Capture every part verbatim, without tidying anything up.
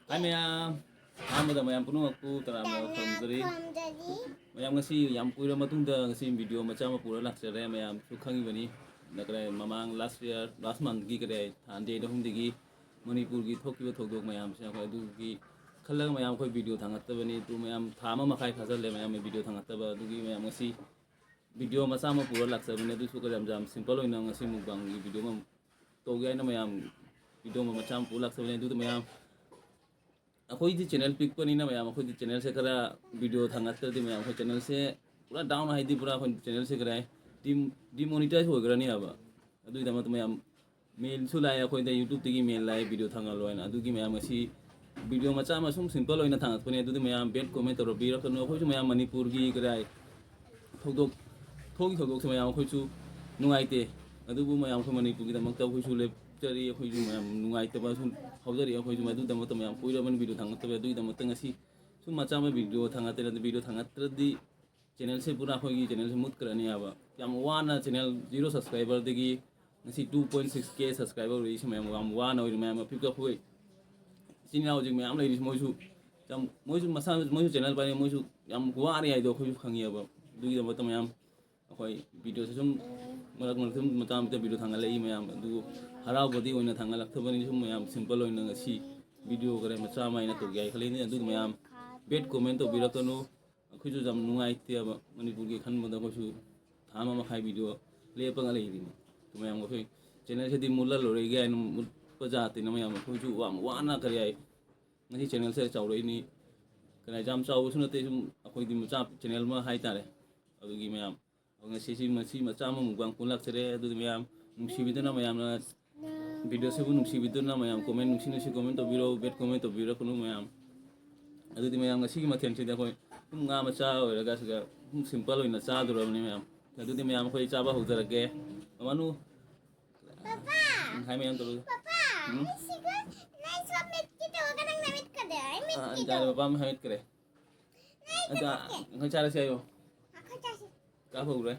ꯍꯥꯏ ꯃꯌꯥꯝ, ꯑꯍꯥꯟꯕꯗ ꯃꯌꯥꯝ ꯄꯨꯝꯅꯃꯛꯄꯨ ꯇꯔꯥꯝꯅ ꯈꯨꯔꯨꯝꯖꯔꯤ꯫ ꯃꯌꯥꯝ, ꯉꯁꯤ ꯌꯥꯝ ꯀꯨꯏꯔ ꯃꯇꯨꯡꯗ ꯉꯁꯤ video ꯃꯆꯥ ꯑꯃ ꯄꯨꯔ ꯂꯥꯛꯆꯔꯦ꯫ ꯃꯌꯥꯝꯁꯨ ꯈꯪꯉꯤꯕꯅꯤ, ꯅꯀ꯭ꯔꯥꯏ ꯃꯃꯥꯡ last year, last monthꯀꯤ ꯀꯗꯥꯏ ꯊꯥ ꯑꯅꯤ ꯑꯍꯨꯝꯗꯒꯤ ꯃꯅꯤꯄꯨꯔꯒꯤ ꯊꯣꯛꯈꯤꯕ ꯊꯧꯗꯣꯛ ꯃꯌꯥꯝꯁꯦ ꯑꯩꯈꯣꯏ ꯑꯗꯨꯒꯤ ꯈꯜꯂꯒ ꯃꯌꯥꯝ ꯑꯩꯈꯣꯏ video ꯊꯥꯡꯒꯠꯇꯕꯅꯤ꯫ ꯑꯗꯨ ꯃꯌꯥꯝ ꯊꯥ ꯑꯃ ꯃꯈꯥꯏ ꯐꯥꯖꯜꯂꯦ ꯃꯌꯥꯝ video ꯊꯥꯡꯒꯠꯇꯕ꯫ ꯑꯗꯨꯒꯤ ꯃꯌꯥꯝ ꯉꯁꯤ video ꯃꯆꯥ ꯑꯃ ꯄꯨꯔ ꯂꯥꯛꯆꯕꯅꯤ꯫ ꯑꯗꯨꯁꯨ ꯀꯌꯥꯝ ꯌꯥꯝ simple ꯑꯣꯏꯅ ꯉꯁꯤ mukbangꯒꯤ video ꯑꯃ ꯇꯧꯒꯦ ꯍꯥꯏꯅ ꯃꯌꯥꯝ video ꯑꯃ ꯃꯆꯥ ꯑꯃ ꯄꯨꯔ ꯂꯥꯛꯆꯕꯅꯤ꯫ ꯑꯗꯨꯗ ꯃꯌꯥꯝ ꯑꯩꯈꯣꯏꯗꯤ channel ꯄꯤꯛꯄꯅꯤꯅ ꯃꯌꯥꯝ ꯑꯩꯈꯣꯏꯗꯤ channelꯁꯦ ꯈꯔ video ꯊꯥꯡꯒꯠꯇ꯭ꯔꯗꯤ ꯃꯌꯥꯝ ꯑꯩꯈꯣꯏ channelꯁꯦ ꯄꯨꯔꯥ down ꯍꯥꯏꯗꯤ ꯄꯨꯔꯥ ꯑꯩꯈꯣꯏ channelꯁꯦ ꯀꯔꯤ ꯍꯥꯏ, ꯗꯤ-, demonetize ꯑꯣꯏꯈ꯭ꯔꯅꯤ ꯍꯥꯏꯕ꯫ ꯑꯗꯨꯒꯤꯗꯃꯛꯇ ꯃꯌꯥꯝ mailꯁꯨ ꯂꯥꯛꯑꯦ ꯑꯩꯈꯣꯏꯗ, YouTubeꯇꯒꯤ mail ꯂꯥꯛꯑꯦ video ꯊꯥꯡꯒꯠꯂꯣ ꯍꯥꯏꯅ꯫ ꯑꯗꯨꯒꯤ ꯃꯌꯥꯝ ꯉꯁꯤ video ꯃꯆꯥ ꯑꯃ ꯁꯨꯝ simple ꯑꯣꯏꯅ ꯊꯥꯡꯒꯠꯄꯅꯦ꯫ ꯑꯗꯨꯗꯤ ꯃꯌꯥꯝ bad comment ꯇꯧꯔꯛꯄꯤꯔꯛꯀꯅꯨ꯫ ꯑꯩꯈꯣꯏꯁꯨ ꯃꯌꯥꯝ ꯃꯅꯤꯄꯨꯔꯒꯤ ꯀꯔꯤ ꯍꯥꯏ, ꯊꯧꯗꯣꯛ, ꯊꯣꯛꯏ ꯊꯧꯗꯣꯛꯁꯦ ꯃꯌꯥꯝ ꯑꯩꯈꯣꯏꯁꯨ ꯅꯨꯡꯉꯥꯏꯇꯦ꯫ ꯑꯗꯨꯕꯨ ꯃꯌꯥꯝ ꯑꯩꯈꯣꯏ ꯃꯅꯤꯄꯨꯔꯒꯤꯗꯃꯛꯇ ꯑꯩꯈꯣꯏꯁꯨ ꯂꯦꯞꯆꯔꯤ, ꯑꯩꯈꯣꯏꯁꯨ ꯃꯌꯥꯝ ꯅꯨꯡꯉꯥꯏꯇꯕ ꯁꯨꯝ ꯐꯥꯎꯖꯔꯤ꯫ ꯑꯩꯈꯣꯏꯁꯨ ꯃꯗꯨꯒꯤꯗꯃꯛꯇ ꯃꯌꯥꯝ ꯀꯨꯏꯔꯕꯅꯤ video ꯊꯥꯡꯒꯠꯇꯕ꯫ ꯑꯗꯨꯒꯤꯗꯃꯛꯇ ꯉꯁꯤ ꯁꯨꯝ ꯃꯆꯥ ꯑꯃ video ꯊꯥꯡꯒꯠꯇ꯭ꯔꯦ꯫ ꯑꯗꯨ video ꯊꯥꯡꯒꯠꯇ꯭ꯔꯗꯤ channelꯁꯦ ꯄꯨꯔꯥ ꯑꯩꯈꯣꯏꯒꯤ channelꯁꯦ ꯃꯨꯠꯈ꯭ꯔꯅꯤ ꯍꯥꯏꯕ꯫ ꯌꯥꯝ ꯋꯥꯅ channel zero subscriberꯗꯒꯤ ꯉꯁꯤ two point six K subscriber ꯑꯣꯏꯔꯛꯏꯁꯦ ꯃꯌꯥꯝ ꯌꯥꯝ ꯋꯥꯅ ꯑꯣꯏꯔꯤ꯫ ꯃꯌꯥꯝ ꯑꯄꯤꯛꯄ ꯑꯩꯈꯣꯏ ꯏꯆꯤꯟ ꯏꯅꯥꯎꯁꯤꯡ ꯃꯌꯥꯝ ꯂꯩꯔꯤꯁꯦ ꯃꯣꯏꯁꯨ ꯌꯥꯝ, ꯃꯣꯏꯁꯨ ꯃꯁꯥ, ꯃꯣꯏꯁꯨ channel ꯄꯥꯏꯔꯤ, ꯃꯣꯏꯁꯨ ꯌꯥꯝ ꯋꯥꯔꯤ ꯍꯥꯏꯗꯣ ꯑꯩꯈꯣꯏꯁꯨ ꯈꯪꯉꯦꯕ꯫ ꯑꯗꯨꯒꯤꯗꯃꯛꯇ ꯃꯌꯥꯝ ꯑꯩꯈꯣꯏ videoꯁꯦ ꯁꯨꯝ ꯃꯔꯛ ꯃꯔꯛꯇ ꯁꯨꯝ ꯃꯇꯥꯡ ꯑꯃꯇ video ꯊꯥꯡꯒꯠꯂꯛꯏ ꯃꯌꯥꯝ꯫ ꯑꯗꯨ ꯍꯔꯥꯎꯕꯗꯤ ꯑꯣꯏꯅ ꯊꯥꯡꯒꯠꯂꯛꯇꯕꯅꯤ꯫ ꯁꯨꯝ ꯃꯌꯥꯝ simple ꯑꯣꯏꯅ ꯉꯁꯤ video ꯈꯔ ꯃꯆꯥ ꯑꯃ ꯑꯩꯅ ꯇꯧꯒꯦ ꯍꯥꯏ ꯈꯜꯂꯤꯅꯤ꯫ ꯑꯗꯨꯒꯤ ꯃꯌꯥꯝ bad comment ꯇꯧꯕꯤꯔꯛꯀꯅꯨ꯫ ꯑꯩꯈꯣꯏꯁꯨ ꯌꯥꯝ ꯅꯨꯡꯉꯥꯏꯇꯦꯕ, ꯃꯅꯤꯄꯨꯔꯒꯤ ꯈꯟꯕꯗ ꯑꯩꯈꯣꯏꯁꯨ ꯊꯥ ꯑꯃ ꯃꯈꯥꯏ video ꯂꯦꯞꯄꯒ ꯂꯩꯔꯤꯅꯤ꯫ ꯑꯗꯨ ꯃꯌꯥꯝ ꯑꯩꯈꯣꯏ channelꯁꯤꯗꯤ ꯃꯨꯠꯍꯜꯂꯔꯣꯏꯒꯦ ꯍꯥꯏꯅ ꯃꯨꯠꯄ ꯖꯥꯠꯇꯤꯅ ꯃꯌꯥꯝ ꯑꯩꯈꯣꯏꯁꯨ ꯌꯥꯝ ꯋꯥꯅ ꯀꯔꯤ ꯍꯥꯏ, ꯉꯁꯤ channelꯁꯦ ꯆꯥꯎꯔꯛꯏꯅꯤ꯫ ꯀꯔꯤ ꯍꯥꯏ, ꯌꯥꯝ ꯆꯥꯎꯕꯁꯨ ꯅꯠꯇꯦ, ꯁꯨꯝ ꯑꯩꯈꯣꯏꯗꯤ ꯃꯆꯥ channel ꯑꯃ ꯍꯥꯏꯇꯥꯔꯦ꯫ ꯑꯗꯨꯒꯤ ꯃꯌꯥꯝ ꯉꯁꯤꯁꯤ ꯃꯁꯤ ꯃꯆꯥ ꯑꯃ mukbang ꯄꯨꯔ ꯂꯥꯛꯆꯔꯦ꯫ ꯑꯗꯨꯗꯤ ꯃꯌꯥꯝ ꯅꯨꯡꯁꯤꯕꯤꯗꯨꯅ ꯃꯌꯥꯝꯅ videoꯁꯤꯕꯨ ꯅꯨꯡꯁꯤꯕꯤꯗꯨꯅ ꯃꯌꯥꯝ comment ꯅꯨꯡꯁꯤ ꯅꯨꯡꯁꯤ comment ꯇꯧꯕꯤꯔꯛꯎ, bad comment ꯇꯧꯕꯤꯔꯛꯀꯅꯨ ꯃꯌꯥꯝ꯫ ꯑꯗꯨꯗꯤ ꯃꯌꯥꯝ ꯉꯁꯤꯒꯤ ꯃꯊꯦꯜꯁꯤꯗꯤ ꯑꯩꯈꯣꯏ ꯁꯨꯝ ꯉꯥ ꯃꯆꯥ ꯑꯣꯏꯔꯒ ꯁꯤꯗ ꯁꯨꯝ simple ꯑꯣꯏꯅ ꯆꯥꯗꯣꯔꯕꯅꯤ ꯃꯌꯥꯝ꯫ ꯑꯗꯨꯗꯤ ꯃꯌꯥꯝ ꯑꯩꯈꯣꯏ ꯆꯥꯕ ꯍꯧꯖꯔꯒꯦ꯫ ꯃꯃꯥꯅꯨ, ꯄꯥꯄꯥ! ꯎꯝ, ꯍꯥꯏ ꯃꯌꯥꯝ ꯇꯧꯔꯒ꯫ ꯄꯥꯄꯥ! ꯎꯝ? ꯑꯩ ꯁꯤꯒ, ꯅꯪ ꯁꯣꯝ ꯃꯤꯠꯀꯤ ꯇꯧꯔꯒ ꯅꯪꯅ ꯃꯤꯠꯀꯗ, ꯑꯩ ꯑꯥ, ꯃꯤꯠꯀꯤ ꯌꯥꯔꯦ, ꯇꯧ-, ꯄꯥꯄꯥ ꯑꯃ ꯍꯥꯏꯃꯤꯠꯈ꯭ꯔꯦ꯫ ꯑꯗ ꯉꯁꯥꯏ ꯆꯥꯔꯁꯤ ꯍꯥꯏꯌꯣ꯫ ꯑꯩꯈꯣꯏ ꯆꯥꯁꯤ꯫ ꯀꯥꯞꯍꯧꯔꯦ꯫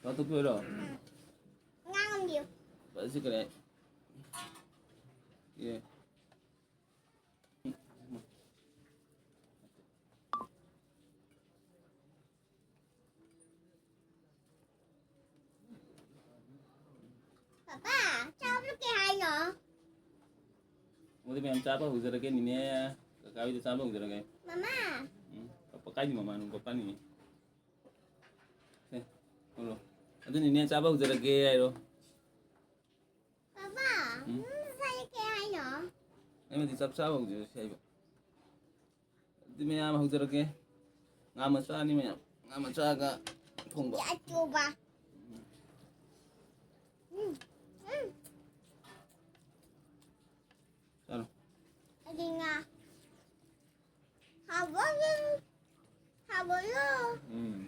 ꯀꯥꯞꯊꯣꯛꯄꯤꯔꯣ? ꯉꯥꯡꯉꯝꯗꯤꯌꯨ꯫ ꯐꯖꯈ꯭ꯔꯦ꯫ ꯑꯦ꯫ ꯑꯗꯨꯗꯤ ꯃꯌꯥꯝ ꯆꯥꯕ ꯍꯧꯖꯔꯒꯦ, ꯅꯤꯅꯦ꯫ ꯀꯀꯥ ꯍꯣꯏꯗ ꯆꯥꯕ ꯍꯧꯖꯔꯒꯦ꯫ ꯃꯃꯥ꯫ ꯎꯝ, ꯄꯄꯥ ꯀꯥꯏꯗꯤ ꯃꯃꯥꯅꯣ? ꯄꯄꯥꯅꯤ꯫ ꯁꯦ, ꯎꯔꯣ꯫ ꯑꯗꯨ ꯅꯤꯅꯦ ꯆꯥꯕ ꯍꯧꯖꯔꯒꯦ ꯍꯥꯏꯔꯣ꯫ ꯄꯄꯥ, ꯎꯝ? ꯅꯪ ꯉꯁꯥꯏ ꯀꯩ ꯍꯥꯏꯅꯣ? ꯑꯩꯅꯗꯤ ꯆꯥꯛ ꯆꯥꯕ ꯍꯧꯖꯔꯁꯦ ꯍꯥꯏꯕ꯫ ꯑꯗꯨꯗꯤ ꯃꯌꯥꯝ ꯍꯧꯖꯔꯒꯦ꯫ ꯉꯥ ꯃꯆꯥꯅꯤ ꯃꯌꯥꯝ꯫ ꯉꯥ ꯃꯆꯥꯒ ꯊꯣꯡꯕ꯫ ꯑꯆꯧꯕ꯫ ꯎꯝ, ꯎꯝ꯫ ꯆꯥꯔꯣ꯫ ꯑꯩꯗꯤ ꯉꯥ꯫ ꯍꯥꯎꯕ꯭ꯔꯣ? ꯍꯥꯎꯕ꯭ꯔꯣ? ꯎꯝ꯫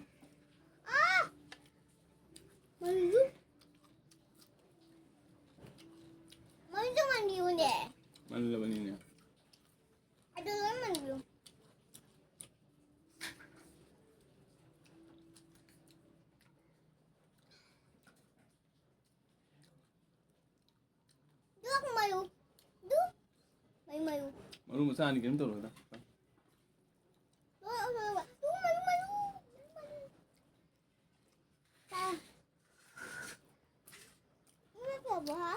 ꯑꯥ! ꯃꯔꯨ-, ꯃꯔꯨꯗꯣ ꯃꯟꯕꯤꯌꯨꯅꯦ꯫ ꯃꯜꯂꯕꯅꯤꯅꯦ꯫ ꯑꯗꯨ ꯂꯣꯏ ꯃꯟꯕꯤꯌꯨ꯫ ꯗꯨ ꯃꯔꯨ꯫ ꯗꯨ꯫ ꯃꯔꯨ, ꯃꯔꯨ꯫ ꯃꯔꯨ ꯃꯆꯥꯅꯤ, ꯀꯩꯝ ꯇꯧꯔꯣꯏꯗ꯫ ꯗꯨ, ꯗꯨ, ꯗꯨ, ꯃꯔꯨ, ꯃꯔꯨ꯫ ꯆꯥ-, ꯏꯃꯥ ꯀꯧꯕ, ꯍꯥ?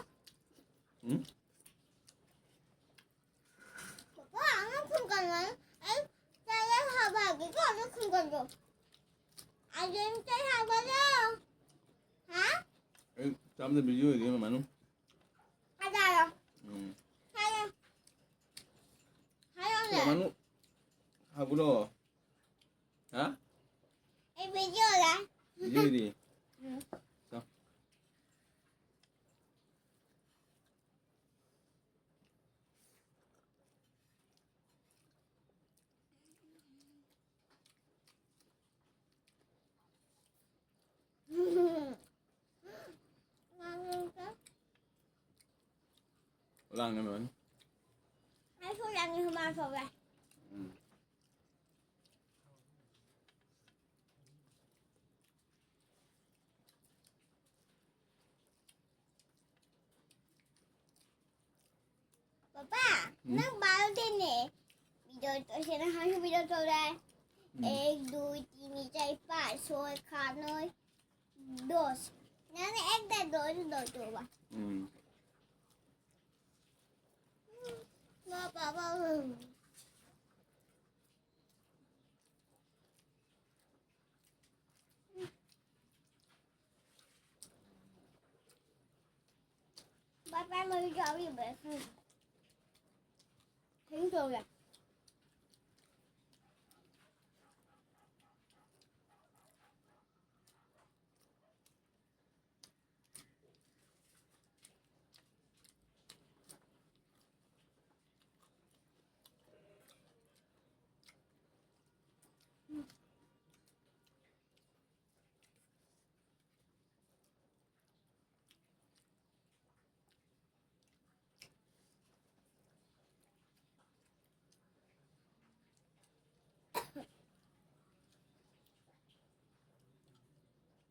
ꯎꯝ? ꯄꯄꯥ, ꯑꯉꯥꯡ ꯈꯨꯝꯒꯅꯨ꯫ ꯑꯩ ꯆꯥꯛ ꯍꯥꯕꯒꯤ ꯀꯣꯟꯗ ꯈꯨꯝꯒꯅꯨ꯫ ꯑꯗꯨꯝ ꯆꯥꯛ ꯍꯥꯕꯗꯣ꯫ ꯍꯥ? ꯑꯩ ꯆꯥꯝꯗ ꯕꯤꯖꯤ ꯑꯣꯏꯔꯤ, ꯃꯃꯥꯅꯨ꯫ ꯑꯗꯥꯔꯣ꯫ ꯎꯝ꯫ ꯍꯥꯏꯌꯣ꯫ ꯍꯥꯏꯌꯣꯅꯦ꯫ ꯃꯃꯥꯅꯨ, ꯍꯥꯕꯨꯂꯣ꯫ ꯍꯥ? ꯑꯩ ꯕꯤꯖꯤ ꯑꯣꯏꯔꯦ꯫ ꯕꯤꯖꯤ ꯑꯣꯏꯔꯤ? ꯎꯝ꯫ ꯆꯥ꯫ ꯂꯥꯡꯒꯅꯨ꯫ ꯑꯩꯁꯨ ꯂꯥꯡꯉꯤ, ꯍꯨꯃꯥꯡ ꯁꯧꯋꯦ꯫ ꯎꯝ꯫ ꯄꯄꯥ, ꯎꯝ? ꯅꯪ ꯕꯥꯔꯣꯗꯤꯅꯦ꯫ ꯚꯤꯗꯤꯑꯣ ꯇꯧꯁꯦꯅ ꯍꯥꯏꯁꯨ ꯚꯤꯗꯤꯑꯣ ꯇꯧꯔꯦ꯫ ꯎꯝ꯫ एक, दुई, तीन, चार, पाँच, छः, सात, नौ, दस। मैंने एक दे दो, दो, दो, दो। ꯎꯝ꯫ ꯌꯥꯎꯔꯤꯕ ꯈꯪꯗꯦ꯫ ꯀꯩꯅꯣ ꯇꯧꯔꯦ꯫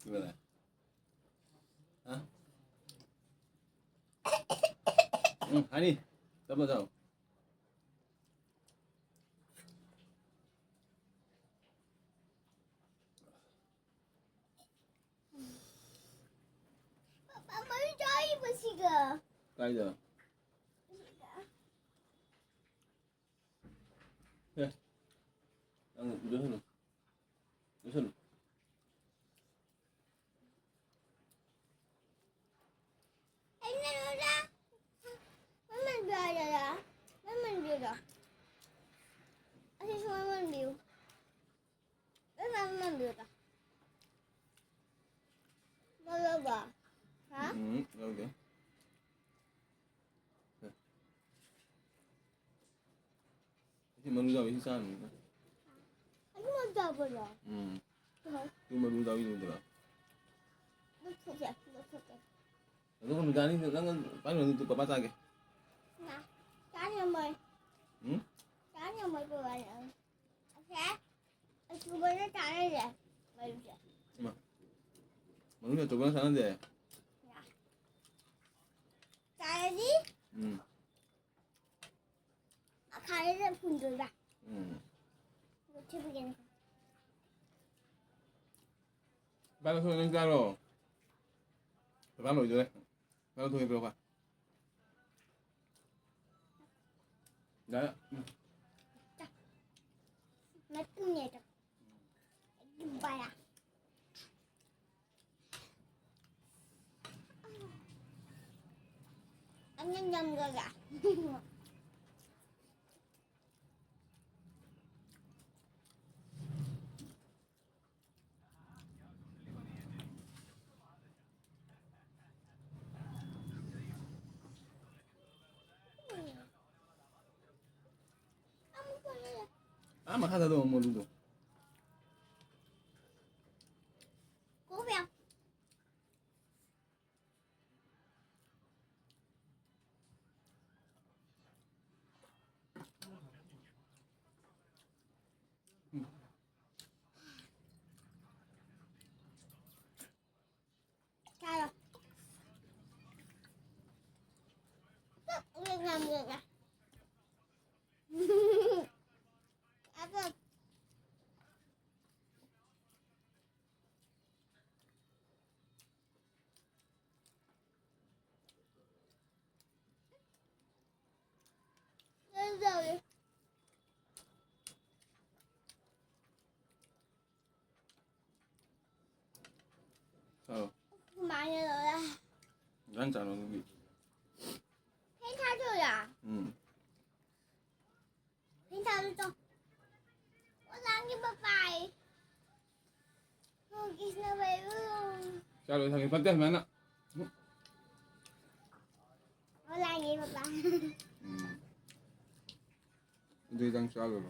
ꯀꯩꯗꯧꯔꯦ? ꯍꯥ? ꯎꯝ, ꯍꯥꯏꯅꯤ꯫ ꯇꯞꯅ ꯆꯥꯎ꯫ ꯄꯥꯄꯥ, ꯃꯩ ꯆꯥꯔꯤꯕꯁꯤꯒ꯫ ꯀꯥꯏꯗ? ꯁꯤꯗ꯫ ꯑꯦ, ꯅꯪ ꯂꯣꯏꯁꯜꯂꯨ꯫ ꯂꯣꯏꯁꯜꯂꯨ꯫ ꯑꯩꯅ ꯂꯣꯏꯔꯦ꯫ ꯃꯃꯟ ꯄꯤꯔꯛꯑꯣ꯫ ꯃꯃꯟ ꯄꯤꯔꯛꯑꯣ꯫ ꯑꯁꯤꯁꯨ ꯃꯃꯟ ꯄꯤꯌꯨ꯫ ꯂꯣꯏ ꯃꯃꯟ ꯄꯤꯔꯛꯑꯣ꯫ ꯂꯧꯔꯕꯣ? ꯍꯥ? ꯎꯝ, ꯂꯧꯗꯦ꯫ ꯁꯤ ꯃꯔꯨ ꯌꯥꯎꯏ, ꯁꯤ ꯆꯥꯅꯨ꯫ ꯑꯗꯨ ꯃꯔꯨ ꯌꯥꯎꯕꯔꯣ? ꯎꯝ꯫ ꯍꯣꯏ꯫ ꯁꯤ ꯃꯔꯨ ꯌꯥꯎꯏꯗꯨꯔꯣ? ꯂꯧꯊꯣꯛꯀꯦ, ꯂꯧꯊꯣꯛꯀꯦ꯫ ꯑꯗꯨꯒ ꯅꯨꯡꯗꯥꯡꯅꯤ ꯅꯪ ꯄꯥꯏꯅꯨ, ꯑꯗꯨ ꯄꯄꯥ ꯆꯥꯒꯦ꯫ ꯅꯥ, ꯆꯥꯅꯤꯡꯉꯝꯃꯣꯏ꯫ ꯎꯝ? ꯆꯥꯅꯤꯡꯉꯝꯃꯣꯏ ꯄꯄꯥꯅ꯫ ꯑꯁꯦ ꯑꯆꯨꯕꯅ ꯆꯥꯅꯗꯦ, ꯃꯔꯨꯁꯦ꯫ ꯏꯃꯥ꯫ ꯃꯔꯨ ꯑꯆꯧꯕꯅ ꯆꯥꯅꯗꯦ? ꯅꯥ꯫ ꯆꯥꯔꯗꯤ ꯎꯝ꯫ ꯃꯈꯥꯗ ꯐꯨꯟꯗꯣꯏꯕ꯫ ꯎꯝ꯫ ꯑꯗꯨ ꯊꯤꯠꯄꯤꯒꯅꯤ꯫ ꯄꯄꯥ ꯂꯧꯊꯣꯛꯑꯦ, ꯅꯪ ꯆꯥꯔꯣ꯫ ꯄꯄꯥ ꯂꯣꯏꯗꯣꯔꯦ꯫ ꯄꯄꯥ ꯂꯧꯊꯣꯛꯑꯦ, ꯄꯤꯔꯛꯑꯣ, ꯄꯄꯥ꯫ ꯌꯥꯔꯦ꯫ ꯎꯝ꯫ ꯃꯇꯨꯝꯅꯦ ꯑꯗꯣ꯫ ꯑꯩꯒꯤ ꯕꯔꯥ꯫ Ah, makada do moludo. Kuya. Claro. ꯆꯥꯔꯣ꯫ ꯀꯃꯥꯏꯅ ꯇꯧꯔꯦ? ꯏꯟꯖꯥꯡ ꯆꯥꯔꯣ ꯑꯗꯨꯒꯤ꯫ ꯍꯩ ꯊꯥꯗꯣꯏꯔꯥ? ꯎꯝ꯫ ꯍꯩ ꯊꯥꯗꯣꯏꯗꯣ꯫ ꯑꯣꯖꯥꯒꯤ ꯄꯄꯥꯏ꯫ ꯍꯣ, ꯀ꯭ꯔꯤꯁꯅ ꯕꯥꯕꯨ꯫ ꯆꯥꯔꯣ, ꯊꯝꯃꯦ꯫ ꯐꯠꯇꯦ ꯁꯨꯃꯥꯏꯅ꯫ ꯑꯣꯖꯥꯒꯤ ꯄꯄꯥ꯫ ꯎꯝ꯫ ꯑꯗꯨꯗꯤ ꯅꯪ ꯆꯥ ꯂꯣꯏꯔꯣ꯫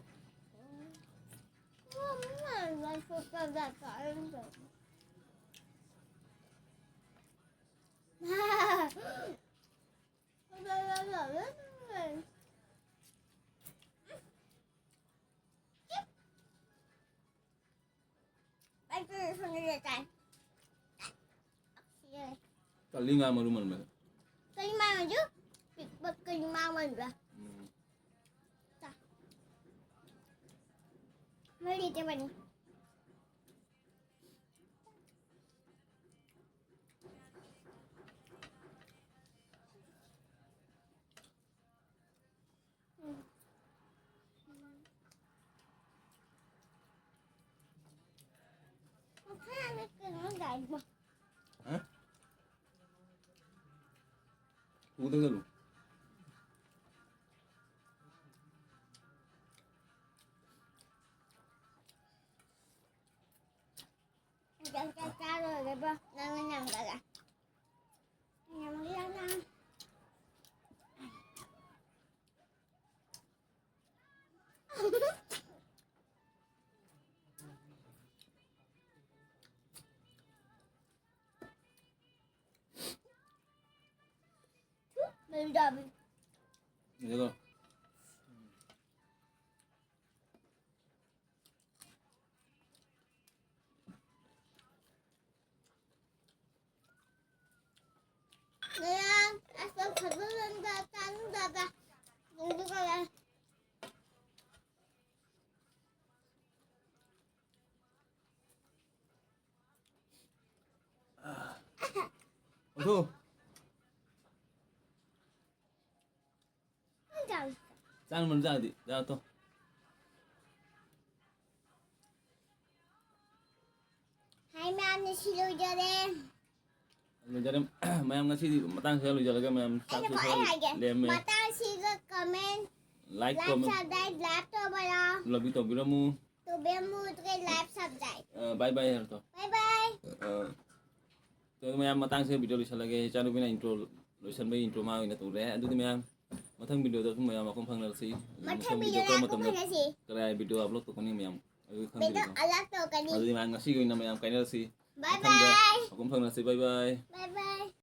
ꯑꯩꯁꯨ ꯁꯣꯝꯗ ꯆꯥꯏ꯫ ꯀꯜꯂꯤ ꯉꯥ ꯃꯔꯨ ꯃꯟꯕꯗ꯫ ꯀꯔꯤ ꯃꯥꯟꯕꯁꯨ? ꯄꯤꯛꯄ ꯀꯔꯤ ꯃꯥꯟꯕ꯭ꯔꯥ? ꯎꯝ꯫ ꯆꯥ꯫ ꯃꯔꯤ ꯂꯩꯇꯕꯅꯤ꯫ ꯍꯥ? ꯄꯨꯗ ꯆꯠꯂꯨ꯫ ꯆꯥꯛ ꯆꯥꯛ ꯆꯥꯔꯣꯏꯒꯦꯕ ꯅꯪꯅ ꯅꯝꯒꯗ ꯅꯝꯒꯗ ꯅꯪ ꯂꯩꯗꯕꯤ꯫ ꯌꯦꯡꯉꯣ꯫ ꯉꯔꯥꯡ ꯑꯁ ꯐꯖꯅ ꯆꯥꯅꯤꯡꯗꯕ꯫ ꯑꯗꯨꯒ ꯑꯗꯨ ꯆꯥꯛ ꯃꯨꯟ ꯆꯥꯗꯤ ꯆꯥ ꯇꯣ꯫ ꯍꯥꯏ ꯃꯌꯥꯝꯅ ꯁꯤ ꯂꯣꯏꯖꯔꯦ꯫ ꯂꯣꯏꯖꯔꯦ꯫ ꯃꯌꯥꯝ ꯉꯁꯤꯗꯤ ꯃꯇꯥꯡꯁꯤꯗ ꯂꯣꯏꯖꯔꯒꯦ꯫ ꯃꯌꯥꯝ ꯑꯩꯅ ꯆꯥꯛꯁꯨ ꯈ꯭ꯋꯥꯏ ꯈꯔ ꯍꯥꯏꯒꯦ ꯂꯦꯝꯃꯦ꯫ ꯃꯇꯥꯡꯁꯤꯒ comment, like, like, comment, subscribe, like ꯇꯧꯕꯤꯔꯣ꯫ ꯂꯣꯕꯤ ꯇꯧꯕꯤꯔꯝꯃꯨ꯫ ꯇꯧꯕꯤꯔꯝꯃꯨ, ꯑꯗꯨꯒ like, subscribe꯫ ꯑ, bye bye ꯍꯥꯏꯔꯣ ꯇꯣ꯫ Bye bye꯫ ꯑ, ꯇꯣ ꯃꯌꯥꯝ ꯃꯇꯥꯡꯁꯤꯗ video ꯂꯣꯏꯁꯤꯜꯂꯒꯦ꯫ ꯏꯆꯥꯅꯨꯄꯤꯅ intro ꯂꯣꯏꯁꯤꯟꯕꯒꯤ intro ꯃꯥ ꯑꯣꯏꯅ ꯇꯧꯔꯦ꯫ ꯑꯗꯨꯗꯤ ꯃꯌꯥꯝ ꯃꯊꯪ video ꯗꯁꯨ ꯃꯌꯥꯝ ꯃꯈꯣꯡ ꯐꯪꯅꯔꯁꯤ꯫ ꯃꯊꯪ ꯃꯊꯪ video video ꯀꯔꯝꯕ ꯀꯔꯝꯕ ꯃꯇꯝꯗ ꯐꯪꯅꯁꯤ꯫ ꯀꯔꯥꯏ video upload ꯇꯧꯒꯅꯤ ꯃꯌꯥꯝ ꯑꯗꯨ video ꯈꯪꯗ꯭ꯔꯤꯀꯣ꯫ Upload ꯇꯧꯒꯅꯤ꯫ ꯑꯗꯨꯗꯤ ꯃꯌꯥꯝ ꯉꯁꯤꯒꯤ ꯑꯣꯏꯅ ꯃꯌꯥꯝ ꯀꯥꯏꯅꯔꯁꯤ꯫ Bye ꯃꯊꯪꯗ bye꯫ ꯃꯈꯣꯡ ꯐꯪꯅꯁꯤ꯫ Bye bye꯫